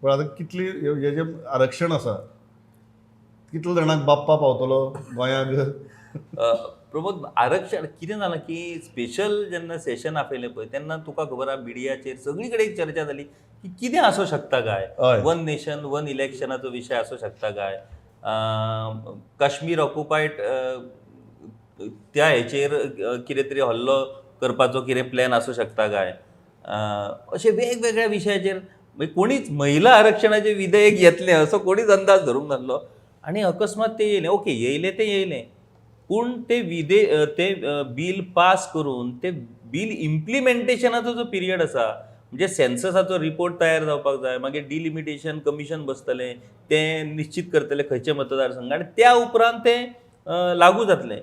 पण आतां कितली हे जें आरक्षण आसा, कितले जाणांक बाप्पा पावतलो गोंयाक? प्रमोद, आरक्षण कितें जालां की स्पेशल जेन्ना सेशन आपयलें पळय तेन्ना तुका खबर आहा, मिडियाचेर सगळी कडेन एक चर्चा जाली की कितें आसूं शकता काय, वन नेशन वन इलेक्शनाचो विशय आसूं शकता काय, काश्मीर ऑक्युपायड त्या हेचेर कितें तरी हल्लो करपाचो कितें प्लॅन आसूं शकता काय, अशे वेगवेगळ्या विशयाचेर. मागीर कोणीच महिला आरक्षणाचें विधेयक येतलें असो कोणीच अंदाज धरूंक नासलो आनी अकस्मात तें येयलें. ओके, येयलें तें येयलें, पूण ते ते बील पास करून ते बील इम्प्लिमेंटेशनाचो जो पिरियड आसा, म्हणजे सेन्ससाचो रिपोर्ट तयार जावपाक जाय, मागीर डिलिमिटेशन कमिशन बसतलें, तें निश्चीत करतलें खंयचे मतदारसंघ आनी त्या उपरांत तें लागू जातलें.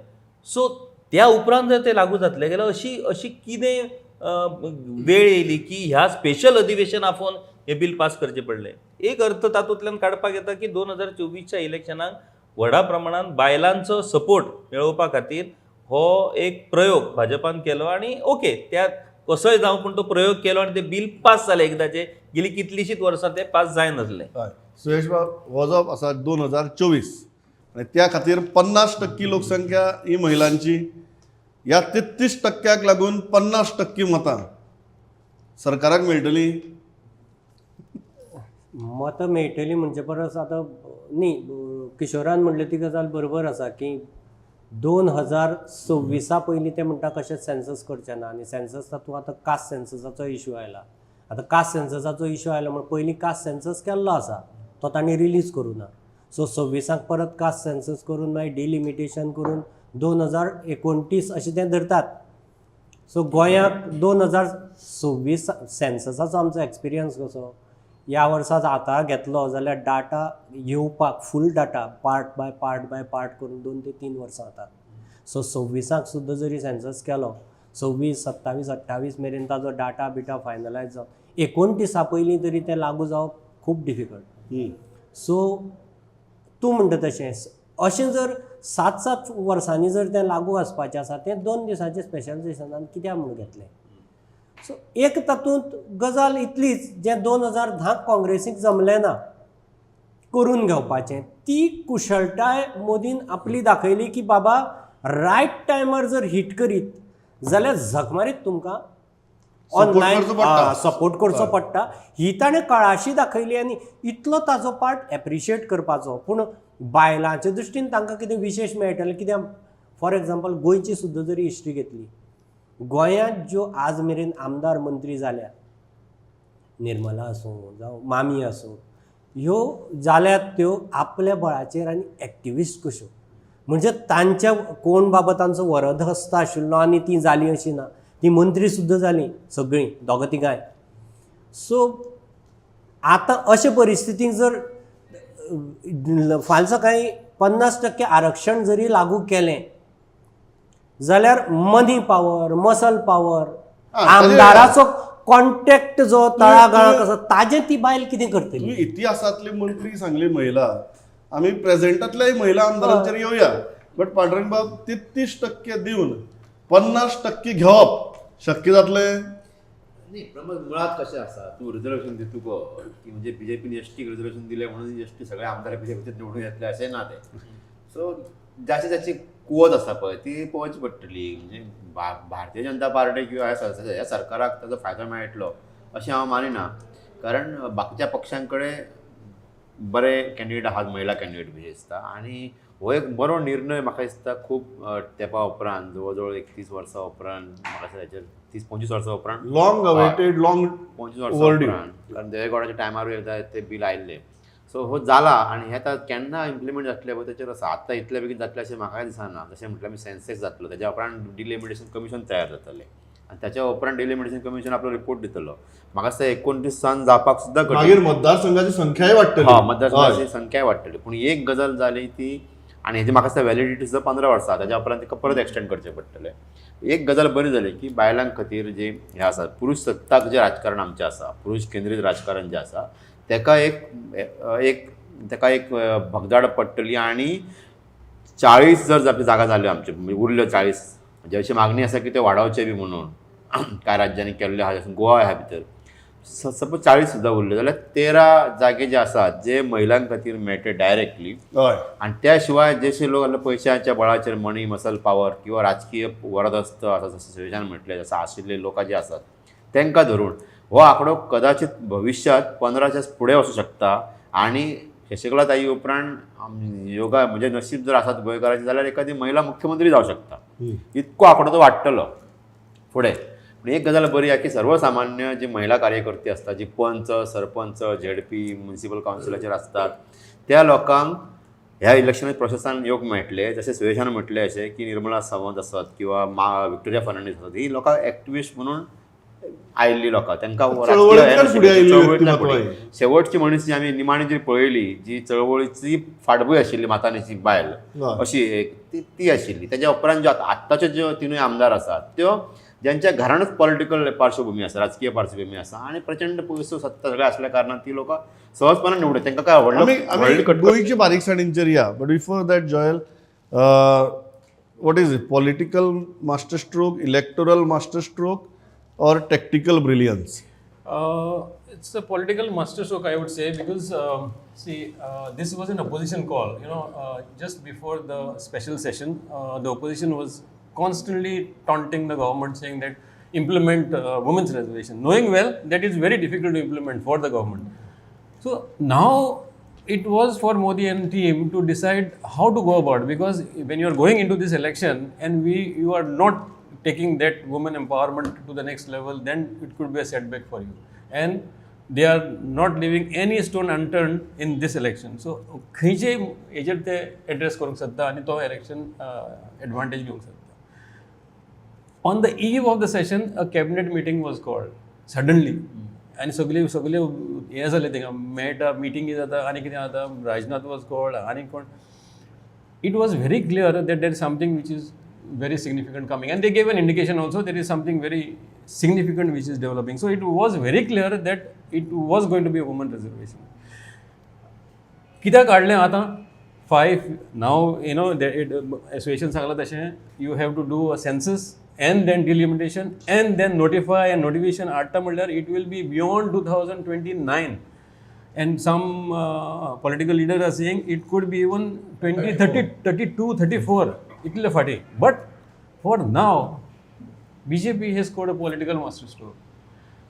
सो त्या उपरांत जर तें लागू जातलें जाल्यार अशी अशी कितें वेळ येयली की ह्या स्पेशल अधिवेशन आपोवन हें बील पास करचें पडलें? एक अर्थ तातूंतल्यान काडपाक येता की 2024च्या इलेक्शनाक व्हडा प्रमाणान बायलांचो सपोर्ट मेळोवपा खातीर हो एक प्रयोग भाजपान केलो आनी ओके, त्या कसोय जावं पूण तो प्रयोग केलो आनी तें बील पास जालें एकदाचें. गेलीं कितलींशींच वर्सां तें पास जायनासलें. हय सुरेश बाब, हो जो आसा 2024 आनी त्या खातीर 50% लोकसंख्या ही महिलांची. ह्या 33 टक्क्याक लागून 50% मतां सरकाराक मेळटली? मतां मेळटलीं म्हणचे परस आतां न्ही, किशोरान म्हणलें ती गजाल बरोबर आसा की 2026 पयलीं ते म्हणटा कशेंच सेन्सस करचे ना आनी सेन्सस तातूंत आतां कास्ट सेन्ससाचो इशू आयला. आतां कास्ट सेन्ससाचो इशू आयलो म्हण पयलीं कास्ट सेन्सस केल्लो आसा, तो तांणी रिलीज करूं ना. सो 26 परत कास्ट सेन्सस करून मागीर डिलिमिटेशन करून 2029 अशें तें धरतात. सो गोंयाक 2026 सेन्ससाचो आमचो एक्सपिरियन्स कसो ह्या वर्सा आतां घेतलो जाल्यार डाटा येवपाक full data part by part by part करून 2 ते 3 वर्सां वतात. सो 26 सुद्दां जरी सेन्सस केलो, 26, 27, 28 मेरेन ताजो डाटा बिटा फायनलायज जावन 29 पयलीं तरी तें लागू जावप खूब डिफिकल्ट. सो तूं म्हणटा तशें अशें जर 7-7 वर्सांनी जर तें लागू आसपाचें आसा, तें 2 दिसांचें स्पेशल सेशनान कित्याक म्हूण घेतलें? सो एक तातूंत गजाल इतलीच, जें 2010 काँग्रेसीक जमलें ना करून घेवपाचें, ती कुशळटाय मोदीन आपली दाखयली की बाबा, रायट टायमार जर हीट करीत जाल्यार झक मारीत तुमकां ऑनलायन करचो पडटा. सपोर्ट करचो पडटा, ही ताणें कळाशी दाखयली आनी इतलो ताजो पार्ट एप्रिशिएट करपाचो. पूण बायलांच्या दृश्टीन तांकां कितें विशेश मेळटलें कित्याक? फॉर एग्जाम्पल, गोंयची सुद्दां जरी हिस्ट्री घेतली, गोंयांत ज्यो आज मेरेन आमदार मंत्री जाल्या, निर्मला आसूं जावं मामी आसूं, ह्यो जाल्यात त्यो आपल्या बळाचेर आनी एक्टिविस्ट कश्यो. म्हणजे तांच्या कोण बाबा तांचो वरदहस्त आशिल्लो आनी ती जालीं अशी ना. ती मंत्री सुद्दां जालीं सगळीं दोगां तिगांय. सो आतां अशे परिस्थितीक जर फाल्यां सकाळीं 50% आरक्षण जरी लागू केलें जाल्यार मनी पावर, मसल पावर, आमदाराचो कॉन्टॅक्ट जो तळागाळाक आसा ताजें ती बायल कितें करतली? तुम्ही इतिहासातली मंत्री सांगली महिला, आम्ही प्रेझेंटातल्याय महिला आमदारांचेर येवया. बट पांडुरंग बाब, 33% दिवन 50% घेवप शक्य जातलें? न्ही प्रमोद, मुळात कशें आसा, तूं रिजर्वेशन दितू गो की म्हणजे बीजेपीन एसटीक रिजर्वेशन दिलें म्हणून एसटी सगळे आमदार बीजेपीचे निवडून येतले अशें ना तें. सो जाची जाची कुवत आसा पळय ती पळोवची पडटली. म्हणजे भारतीय जनता पार्टी किंवा ह्या सरकाराक ताजो फायदो मेळटलो अशें हांव मानिना, कारण बाकीच्या पक्षां कडेन बरे कॅन्डिडेट आहात, महिला कॅन्डिडेट विशेशता. आनी हो एक बरो निर्णय म्हाका दिसता खूब तेंपा उपरांत, जवळ जवळ 31 वर्सां उपरांत, म्हाका दिसता हेचेर 30-25 वर्सां उपरांत. लॉंग अवेटेड, लॉंग 25 वर्सां overdue. उपरांत, कारण देवेगौडाच्या टायमारूय एकदां ते बील आयिल्लें. सो हो जाला आनी हें आतां केन्ना इम्प्लिमेंट जातलें पळय तेचेर आसा. आतां इतले बेगीन जातलें अशें म्हाकाय दिसना. जशें म्हटलें आमी, सेन्सेक्स जातलो, तेज्या उपरांत डिलिमिटेशन कमिशन तयार जातलें आनी त्याच्या उपरांत डिलिमिटेशन कमिशन आपलो रिपोर्ट दितलो. म्हाका दिसता 29 सान जावपाक सुद्दां कठीण. मागीर मतदारसंघाची संख्याय वाडटली. हा, मतदारसंघाची संख्याय वाडटली. पूण एक गजाल जाली ती आनी हेजी म्हाका दिसता व्हॅलिडिटी सुद्दां 15 वर्सां, ताच्या उपरांत तिका परत एक्सटेंड करचें पडटलें. एक गजाल बरी जाली की बायलां खातीर जे हें आसा, पुरुश सत्ताक जें राजकारण आमचें आसा, पुरुश केंद्रीत राजकारण जें आसा, तेका एक भगदाड पडटली. आनी 40 जर जागा जाल्यो आमच्यो, म्हणजे उरल्यो 40, म्हणजे अशी मागणी आसा की त्यो वाडोवचे बी म्हणून कांय राज्यांनी केल्ल्यो आहा, जशें गोवा ह्या भितर. सपोज 40 सुद्दां उरल्यो जाल्यार 13 जागे जे आसात जे महिलां खातीर मेळटे डायरेक्टली. हय. आणि त्याशिवाय जसे लोक आपल्या पैशाच्या बळाचेर मनी मसल पावर किंवा राजकीय वरदस्त आसा, जसं सुरेशान म्हटलें, जसं आशिल्ले लोक जे आसात तांकां धरून हो आंकडो कदाचित भविश्यात 15च्या फुडें वचूं शकता. आणि शशिकला ताई उपरांत योगा म्हणजे नशीब जर आसात गोंयकारांचें जाल्यार एखादी महिला मुख्यमंत्री जावं शकता, इतको आंकडो तो वाडटलो फुडें. पूण एक गजाल बरी आहा की सर्वसामान्य जी महिला कार्यकर्ती आसता, जी पंच, सरपंच, झेडपी, म्युनिसिपल कावन्सिलाचेर आसतात, त्या लोकांक ह्या इलेक्शन प्रोसेसान येवंक मेळटलें. जशें सुरेशान म्हटलें अशें की निर्मला सावंत आसत किंवा मा विक्टोरिया फर्नांडीस आसत, ही लोकां एक्टिविस्ट म्हणून आयिल्ली लोकां, तांकां चळवळींतल्यान फुडें आयिल्ली चळवळींतल्यान व्यक्तिमत्वां. फुडें. शेवटची मनीस जी आमी निमाणी जी पळयली, जी चळवळीची फाटभूंय आशिल्ली मातानीची बायल अशी एक ती आशिल्ली. तेज्या उपरांत ज्यो आत्ताच्यो ज्यो तिनूय आमदार आसात त्यो ज्यांच्या घरानूच पॉलिटिकल पार्श्वभूमी आसा, राजकीय पार्श्वभूमी आसा आणि प्रचंड पयसो सत्ता सगळें आसल्या कारणान ती लोकां सहजपणान निवडून तांकां काय व्हडलो आमी आमी व्हडली कटकट गोंयची बारीकसाणींचेर या, but before that Joel, what is it, political master stroke, electoral master stroke or tactical brilliance? It's a political masterstroke, I would say, because see, this was an opposition call. Just before the special session, the opposition was constantly taunting the government, saying that implement women's reservation, knowing well that it's very difficult to implement for the government. So now it was for Modi and team to decide how to go about, because when you are going into this election and we you are not taking that women empowerment to the next level, then it could be a setback for you. And they are not leaving any stone unturned in this election. So खंयचे हेजेर ते address करूंक शकता आनी तो election advantage घेवंक शकता. On the eve of the session, a cabinet meeting was called suddenly. आनी सगळे सगळे हें जालें, थिंगा मेळटा, मिटिंगी जाता आनी कितें जाता, राजनाथ वॉज कॉल्ड आनी कोण. It was very clear that there is something which is very significant coming, and they gave an indication also there is something very significant which is developing. So it was very clear that it was going to be a woman reservation. कित्याक काडलें आतां five now it association सांगलां तशें you have to do a census and then delimitation and then notify, and notification हाडटा म्हणल्यार it will be beyond 2029, and some political leaders are saying it could be even 20 30 32 34 इतले फाटीं. But for now BJP has scored a political masterstroke.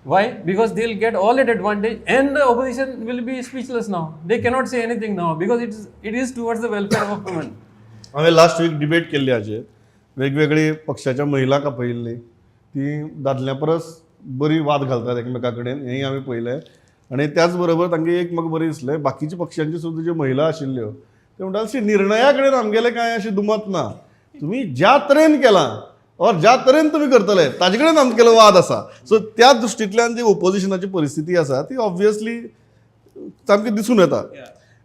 Why? Because they'll get all that advantage and the opposition will be speechless now. They cannot say anything now because it is towards the welfare of women. हांवें last week debate केल्ली हाचेर, वेगवेगळी पक्षाच्या महिलांक आपयिल्ली, ती दादल्या परस बरी वाद घालतात एकमेका कडेन, हेंय आमी पळयलें. आनी त्याच बरोबर तांगे एक म्हाका बरें दिसलें, बाकीच्या पक्षांच्यो सुद्दां ज्यो महिला आशिल्ल्यो त्यो म्हणटाले, शी निर्णया कडेन आमगेलें कांय अशें दुमत ना, तुमी ज्या तरेन केलां ऑर ज्या तरेन तुमी करतले ताजे कडेन आमगेलो वाद आसा. सो त्या दृश्टींतल्यान जी ओपोजिशनाची परिस्थिती आसा ती ऑब्वियसली सामकी दिसून येता.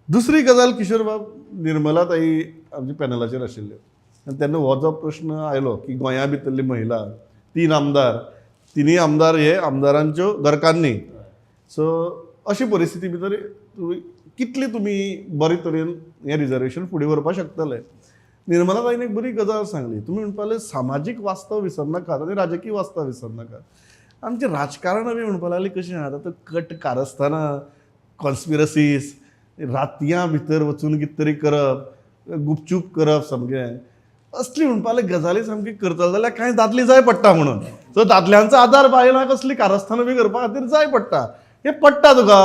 दुसरी गजाल, किशोर बाब, निर्मला ताई आमच्या पॅनलाचेर आशिल्ल्यो आनी तेन्ना हो जो प्रश्न आयलो की गोंया भितरली महिला तीन आमदार, तिनूय आमदार हे आमदारांच्यो घरकान्नी, सो अशी परिस्थिती भितर तुमी कितली तुमी बरे तरेन हें रिजर्वेशन फुडें व्हरपाक शकतले? निर्मला ताईन एक बरी गजाल सांगली, तुमी म्हणपाक सामाजीक वास्तव विसरनाकात आनी राजकीय वास्तव विसरनाकात. आमचें राजकारण बी म्हणपाक लागली कशें आहा आतां, कट कारस्थानां, कॉन्स्पिरसीस, रातयां भितर वचून कितें तरी करप, गुपचूप करप, सामकें असली म्हणपा लागले गजाली सामकी करतले जाल्यार कांय दादले जाय पडटा म्हणून. सो दादल्यांचो आदार बायलांक असली कारस्थानां बी करपा खातीर जाय पडटा. हें पडटा तुका?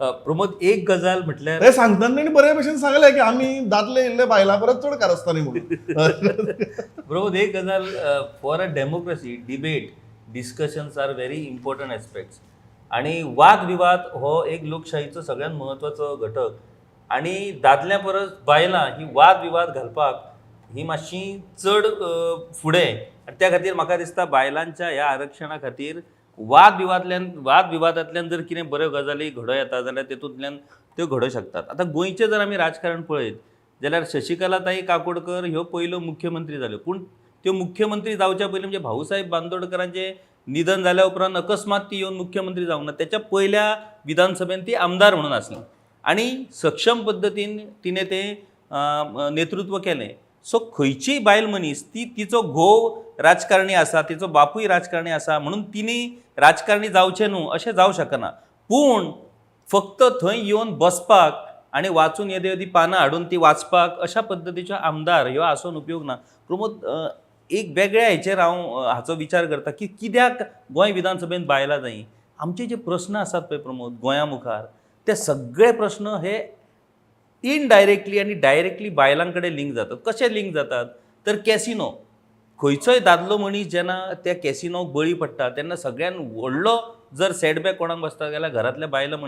प्रमोद, एक गजाल म्हटल्यार हे सांगतना तेणी बरे भशेन सांगलें की आमी दादले इल्ले बायलां परस चड कारस्थानी म्हणून. प्रमोद, एक गजाल, for a democracy, debate, discussions are very important aspects आणि वादविवाद हो एक लोकशाहीचो सगळ्यात म्हत्वाचो घटक आणि दादल्या परस बायलां ही वादविवाद घालपाक ही मातशी चड फुडें आनी त्या खातीर म्हाका दिसता बायलांच्या ह्या आरक्षणा खातीर वादविवादांतल्यान जर कितें बऱ्यो गजाली घडोवं येता जाल्यार तेतूंतल्यान त्यो घडोवं शकतात. आतां गोंयचें जर आमी राजकारण पळयत जाल्यार शशिकला ताई काकोडकर ह्यो पयल्यो मुख्यमंत्री जाल्यो, पूण त्यो मुख्यमंत्री जावच्या पयलीं म्हणजे भाऊसाहेब बांदोडकरांचें निधन जाल्या उपरांत अकस्मात ती येवन मुख्यमंत्री जावंक ना. त्याच्या पयल्या विधानसभेन ती आमदार म्हणून आसली आनी सक्षम पद्दतीन तिणें तें नेतृत्व केलें. सो खंयचीय बायल मनीस ती तिचो घोव राजकारणी आसा, तिचो बापूय राजकारणी आसा म्हणून तिणी राजकारणी जावचें न्हू अशें जावं शकना. पूण फक्त थंय येवन बसपाक आनी वाचून येदी येदी पानां हाडून ती वाचपाक अशा पद्दतीच्यो आमदार ह्यो आसून उपयोग ना. प्रमोद, एक वेगळ्या हेचेर हांव हाचो विचार करता की कित्याक गोंय विधानसभेन बायलां जायी. आमचे जे प्रस्न आसात पळय प्रमोद गोंया मुखार, ते सगळे प्रस्न हे इनडायरेक्टली आनी डायरेक्टली बायलां कडेन लिंक जातात. कशे लिंक जातात तर कॅसिनो, खंयचोय दादलो मनीस जेन्ना त्या कॅसिनोक बळी पडटा तेन्ना सगळ्यान व्हडलो जर सेटबॅक कोणाक बसता जाल्यार घरांतल्या बायलां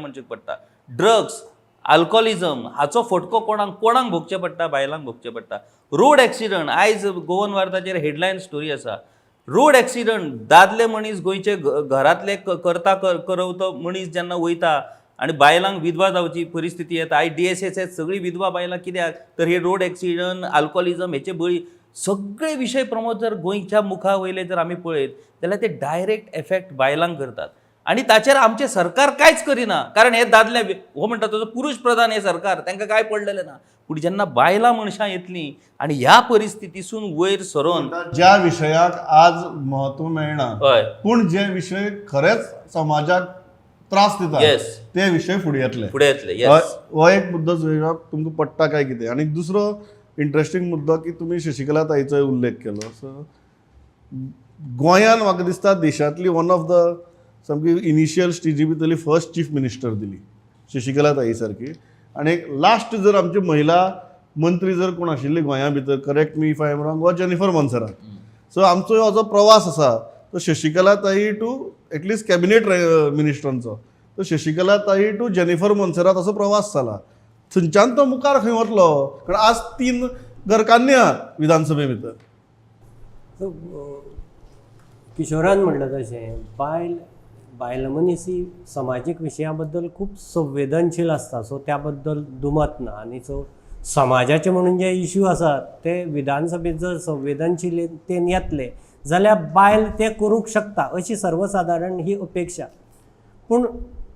मनशेक पडटा. ड्रग्स, अल्कोहोलिजम हाचो फटको कोणाक कोणाक भोगचें पडटा? बायलांक भोगचें पडटा. रोड एक्सिडंट, आयज गोवन वार्ताचेर हेडलायन स्टोरी आसा, रोड एक्सिडंट दादले मनीस गोंयचे घरांतले करता करवतो मनीस जेन्ना वयता आनी बायलांक विधवा जावची परिस्थिती येता. आयज DSSS सगळीं विधवा बायलां कित्याक तर हे रोड एक्सिडंट, अल्कोहोलिजम हेचे बळी. सगळे विशय प्रमोद जर गोंयच्या मुखा वयले जर आमी पळयत जाल्यार ते डायरेक्ट एफेक्ट बायलांक करतात आनी ताचेर आमचें सरकार कांयच करिना. कारण हे दादले हो म्हणटा तसो पुरुश प्रधान हें सरकार, तांकां कांय पडलेलें ना. पूण जेन्ना बायलां मनशां येतलीं आनी ह्या परिस्थितीसून वयर सरोन ज्या विशयाक आज म्हत्व मेळना, हय, पूण जे विशय खरेंच समाजाक त्रास दिता ते विशय फुडें येतले, फुडें येतले. येस, हो एक मुद्दो जो तुमकां पडटा काय कितें. आनी दुसरो इंट्रस्टींग मुद्दो की तुमी शशिकला ताईचोय उल्लेख केलो. सो गोंयान म्हाका दिसता देशांतली वन ऑफ the सामकी इनिशियल स्टेजी भितरली फर्स्ट चीफ मिनिस्टर दिली शशिकला ताई सारकी. आनी लास्ट जर आमची महिला मंत्री जर कोण आशिल्ली गोंया भितर, correct me if I am wrong, वा जेनिफर मोन्सेरात. सो आमचो हो जो प्रवास आसा तो शशिकला ताई टू एटलिस्ट कॅबिनेट मिनिस्टरांचो, तो शशिकला ताई टू जेनिफर मोन्सेरात असो प्रवास जाला. थंयच्यान तो मुखार खंय वतलो? कारण आज 3 घरकान्नी आहात विधानसभे भितर. सो किशोरान म्हणलें तशें बायल मनीस ही समाजीक विशया बद्दल खूब संवेदनशील आसता. सो त्या बद्दल दुमत ना आनी सो समाजाचे म्हणून जे इश्यू आसात ते विधानसभेत जर संवेदनशीलतेन येतले जाल्यार बायल ते करूंक शकता अशी सर्वसादारण ही अपेक्षा. पूण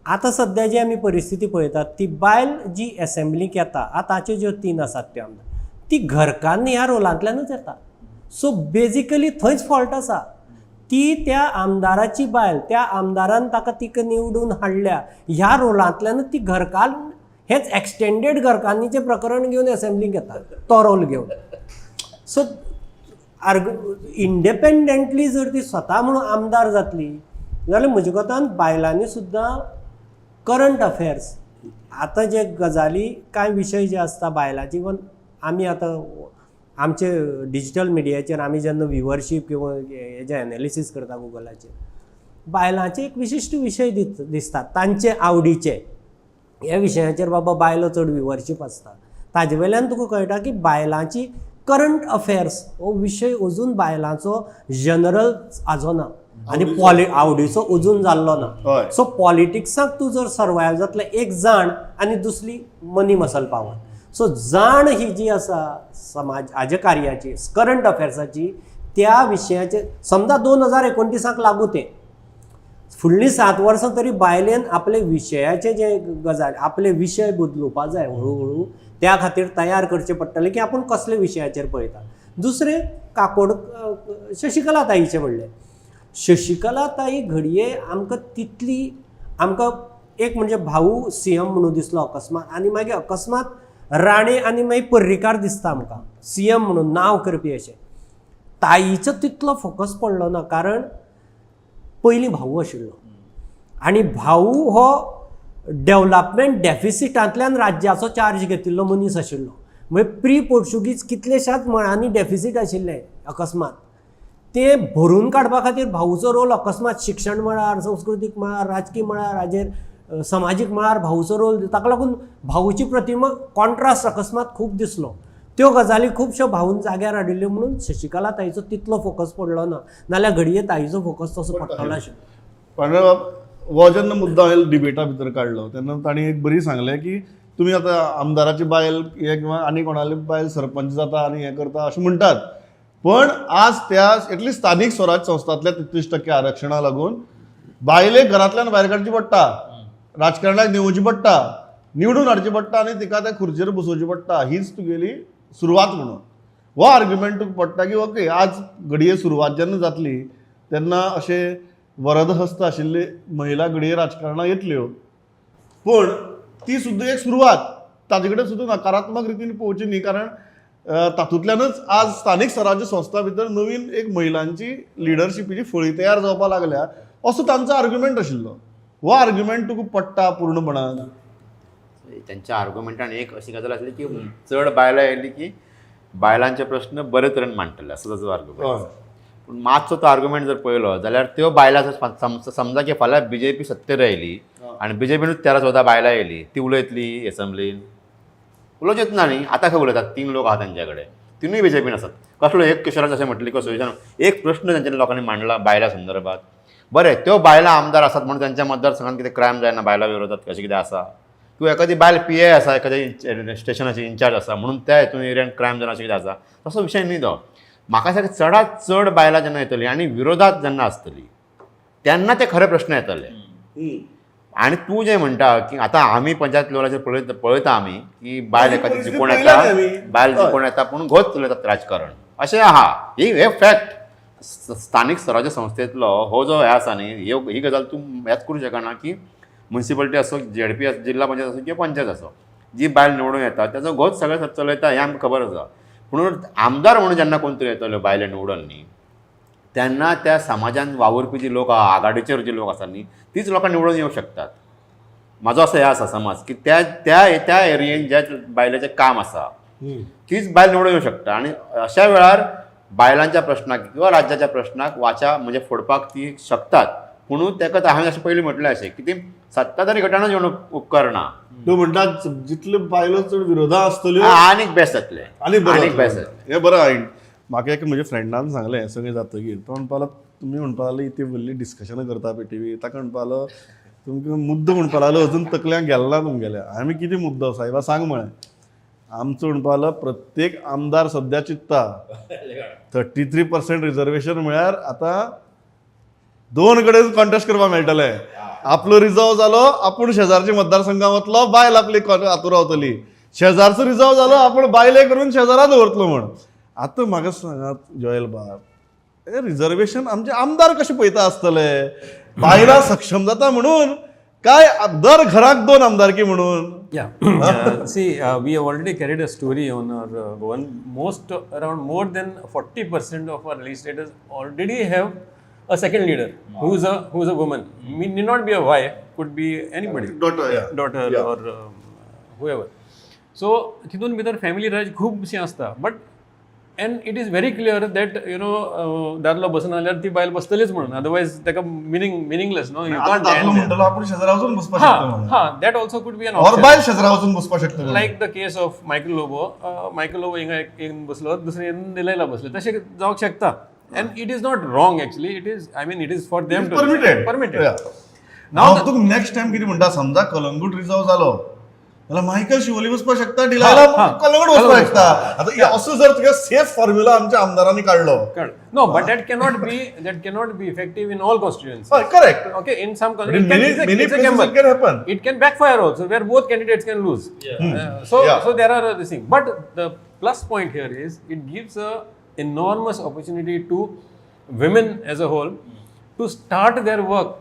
आतां सद्या जी आमी परिस्थिती पळयतात ती बायल जी एसेंब्लीक येता, आतांच्यो ज्यो 3 आसात त्यो आमदार, ती घरकान्न ह्या रोलांतल्यानूच येता. सो बेजिकली थंयच फॉल्ट आसा. ती त्या आमदाराची बायल, त्या आमदारान ताका तिका निवडून हाडल्या ह्या रोलांतल्यानूच ती घरकान्न, हेच एक्सटेंडेड घरकान्नीचें प्रकरण घेवन एसेंब्लीक येता तो रोल घेवन. सो इंडिपेंडंटली जर ती स्वता म्हणून आमदार जातली जाल्यार म्हज्या कोतान बायलांनी सुद्दां करंट अफेर्स आतां जे गजाली कांय विशय जे आसता बायलांची, इवन आमी आतां आमचे डिजिटल मिडियाचेर आमी जेन्ना व्युवरशीप किंवा हेजें एनालिसीस करता गुगलाचेर, बायलांचे एक विशिश्ट विशय दिसतात तांचे आवडीचे. ह्या विशयाचेर बाबा बायलो चड व्युवरशीप आसता. ताजे वयल्यान तुका कळटा की बायलांची करंट अफेर्स हो विशय अजून बायलांचो जनरल आजो ना आनी आवडीचो अजून जाल्लो ना. सो पॉलिटिक्साक तूं जर सर्वायव जातलें, एक जाण आनी दुसरी मनी मसल पावर. सो जाण ही जी आसा समाज हाज्या कार्याची करंट अफेर्साची त्या विशयाचे समजा 2029 लागू तें फुडलीं 7 वर्सां तरी बायलेन आपले विशयाचे जे गजाल आपले विशय बदलुपा जाय हळू हळू, त्या खातीर तयार करचें पडटलें की आपूण कसले विशयाचेर पळयता. दुसरें काकोड शशिकला ताईचें म्हणलें, शशिकला ताई घडये आमकां तितली आमकां एक म्हणजे भाऊ सीएम म्हणून दिसलो अकस्मात आनी मागीर अकस्मात राणे आनी मागीर पर्रीकार दिसता आमकां सीएम म्हणून नांव करपी अशें. ताईचो तितलो फोकस पडलो ना कारण पयलीं भाऊ आशिल्लो आनी भाऊ हो डेवलपमेंट डेफिसिटांतल्यान राज्याचो चार्ज घेतिल्लो मनीस आशिल्लो. म्हणजे प्री पोर्चुगीज कितलेशाच मळांनी डेफिसीट आशिल्लें अकस्मात ते भरून काडपा खातीर भाऊचो रोल अकस्मात शिक्षण मळार, संस्कृतीक मळार, राजकी मळार, हाजेर समाजीक मळार भाऊचो रोल, ताका लागून भाऊची प्रतिमा कॉन्ट्रास्ट अकस्मात खूब दिसलो. त्यो गजाली खुबश्यो भाऊन जाग्यार हाडिल्ल्यो म्हणून शशिकला ताईचो तितलो फोकस पडलो ना, नाल्यार घडये ताईचो फोकस तसो पडटलो आशिल्लो. पांडुरंग हो जेन्ना मुद्दो हांवें डिबेटा भितर काडलो तेन्ना तांणी एक बरी सांगलें की तुमी आतां आमदाराची बायल हे किंवा आनी कोणाली बायल सरपंच जाता आनी हें करता अशें म्हणटात, पण आज त्या एटलिस्ट स्थानीक स्वराज संस्थांतल्या 33% आरक्षणा लागून बायलेक घरांतल्यान भायर काडची पडटा, राजकारणाक नेवची पडटा, निवडून हाडची पडटा आनी तिका त्या खुर्चेर बसोवची पडटा. हीच तुगेली सुरवात म्हणून. हो आर्ग्युमेंट तुका पडटा की ओके आज घडये सुरवात जेन्ना जातली तेन्ना अशें वरदहस्त आशिल्ली महिला घडये राजकारणात येतल्यो, पूण ती सुद्दां एक सुरवात ताजे कडेन सुद्दां नकारात्मक रितीन पळोवची न्ही, कारण तातूंतल्यानच आज स्थानीक स्वराज्य संस्था भितर नवीन एक महिलांची लिडरशिपीची फळी तयार जावपाक लागल्या असो तांचो आर्ग्युमेंट आशिल्लो. हो आर्ग्युमेंट तुका पडटा पूर्णपणान? त्यांच्या आर्ग्युमेंटान एक अशी गजाल आसली की चड बायलां येयली की बायलांचे प्रश्न बरे तरेन मांडटले असो ताजो आर्ग्युमेंट. पूण मातसो तो आर्ग्युमेंट जर पळयलो जाल्यार त्यो बायलां जर समजा की फाल्यां बीजेपी सत्तेर आयली आनी बीजेपीनूच 13-14 बायलां येयली, ती उलयतली एसेंब्लीन? उलोवचेच ना न्ही. आतां खंय उलयतात? 3 लोक आहा तेंच्या कडेन, तिनूय बीजेपीन आसात. कसलो एक किशोरान अशें म्हटलें किंवा सोल्युशन एक प्रश्न तेंच्यानी लोकांनी मांडला बायलां संदर्भात. बरें, त्यो बायलां आमदार आसात म्हणून तेंच्या मतदारसंघात कितें क्रायम जायना बायलां विरोधात अशें कितें आसा? किंवा एखादी बायल पी ए आसा, एखाद्या स्टेशनाची इन्चार्ज आसा म्हणून त्या हितून एरियान क्रायम जायना अशें कितें आसा? तसो विशय न्ही तो. म्हाका दिसता चडांत चड बायलां जेन्ना येतलीं आनी विरोधात जेन्ना आसतली तेन्ना ते खरे प्रश्न येतले. आनी तूं जें म्हणटा की आतां आमी पंचायत लेवलाचेर पळयता आमी की बायल एखादी जिखून येता, बायल जिखून येता पूण घोच चलयतात राजकारण अशें आहा. ही हे फॅक्ट. स्थानीक स्वराज्य संस्थेंतलो हो जो हें आसा न्ही, ही गजाल तूं हेंच करूं शकना की मुन्सिपालिटी असो, झेडपी आसो, जिल्हा पंचायत असो किंवा पंचायत असो, जी बायल निवडून येता ताचो घोच सगळें चलयता हें आमकां खबर आसा. पूण आमदार म्हणून जेन्ना कोण तरी येतलो बायले निवडून न्ही, तेन्ना त्या समाजान वावुरपी जी लोक आहा, आघाडीचेर जी लोक आसा न्ही, तीच लोकां निवडून येवंक शकतात. म्हाजो असो हें आसा समज की त्या त्या त्या एरियेन ज्या बायलेचें काम आसा तीच बायल निवडून येवंक शकता. आनी अशा वेळार बायलांच्या प्रश्नाक किंवा राज्याच्या प्रश्नाक वाचा म्हणजे फोडपाक ती शकतात. पुणून ताका हांवें अशें पयलीं म्हटलें अशें की ती सत्ताधारी गटानूच येवन उपकरना. तूं म्हणटा जितल्यो बायलो चड विरोधा आसतल्यो आनीक बेस्ट जातलें, आनी आनीक बेस्ट जातलें. हें बरें आयन म्हाका एक म्हज्या फ्रेंडान सांगलें सगळें जातकीर तो म्हणपाक लागलो, तुमी म्हणपाक लागले इतली व्हडली डिस्कशनां करता पी टी वी, ताका म्हणपाक लागलो तुमकां मुद्दो म्हणपाक लागलो अजून तकल्यांक गेलो ना तुमगेल्या. आमी कितें मुद्दो सायबा सांग म्हळें. आमचो म्हणपाक लागलो प्रत्येक आमदार सद्या चिंत्ता 33% रिजर्वेशन म्हळ्यार आतां 2 कडेन कॉन्टेस्ट करपाक मेळटलें. आपलो रिजर्व जालो आपूण शेजारच्या मतदारसंघात वतलो, बायल आपली हातूंत रावतली, शेजारचो रिजर्व जालो आपूण बायले करून शेजारा दवरतलो म्हण. आतां म्हाका सांगात जोयल बाब, हे रिजर्वेशन आमचे आमदार कशें पळयता आसतले? बायलां सक्षम जाता म्हणून काय दर घराक 2 आमदारकी म्हणून? Yeah. See, we have already carried a story on our Goan. Most around more than 40% of our legislators already have a second leader who's a woman. Need not be a wife, could be anybody. Daughter, yeah. Daughter or whoever. So, तितून भितर family राज खूबशीं आसता. But and it is very clear that you know दादलो बसना जाल्यार ती बायल बसतलीच म्हणून, अदरवायज ताका मिनिंगलेस नो. You can't. दादलो म्हणटलो आपूण शेजरा वचून बसपाक शकता म्हणून, हां, that also could be an or option. बायल शेजरा वचून बसपाक शकता म्हणून. Like the case of Michael Lobo. Michael Lobo हिंगा एक बसलो, दुसरे दिलेला बसले, तशें जावंक शकता. And it is not wrong actually. It is, I mean, it is for them to permitted. Permitted. हांव तुका नेक्स्ट टायम कितें म्हणटा, समजा कलंगूट रिजर्व जालो जाल्यार मायकल शिवोली वचपाक शकता, डिलायला कलंगूट वचपाक शकता. आतां असो जर तुगे सेफ फॉर्म्युला आमच्या आमदारांनी काडलो. No, but that cannot be effective in all constituencies. हय, correct. Okay, in some But in many- it's a, many it's a places gamble. it can happen. It can backfire also, where both candidates can lose. So so there are this thing. But the plus point here is it gives a enormous opportunity to women as a whole to start their work.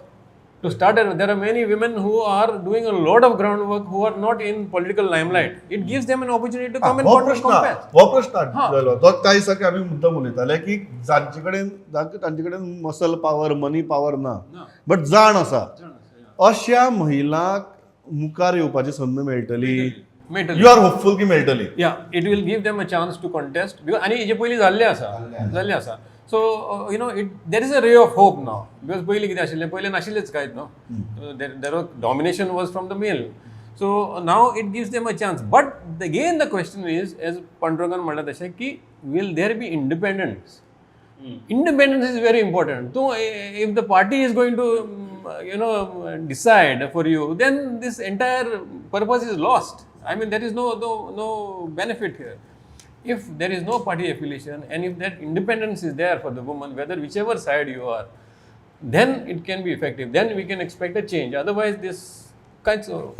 To start, there are many women who are doing a lot of groundwork who are not in political limelight. It gives them an opportunity to come and हो प्रश्न contest. हो प्रश्न जालो तो काय दिसा की आमी मुद्दम उलयताले की जांचे कडेन तांचे कडेन मसल पावर मनी पावर ना, बट जाण आसा, अशा महिलांक मुखार येवपाची संद मेळटली. मेळटली. You are hopeful की मेळटली? Yeah, it will give them a chance to contest because आनी हेजे पयलीं जाल्लें आसा. So you know it there is a ray of hope now because पयलीं कितें आशिल्लें, पयलीं नाशिल्लेंच कांयच न्हू. There domination was from the male. So now it gives them a chance. But again the question is, as Pandurangan म्हणलें तशें की will there be independence? Independence is very important. So if the party is going to you know decide for you, then this entire purpose is lost. I mean, there is no benefit here. If there is no party affiliation and if that independence is there for the woman, whether whichever side you are, then it can be effective. Then we can expect a change. Otherwise, this kinds of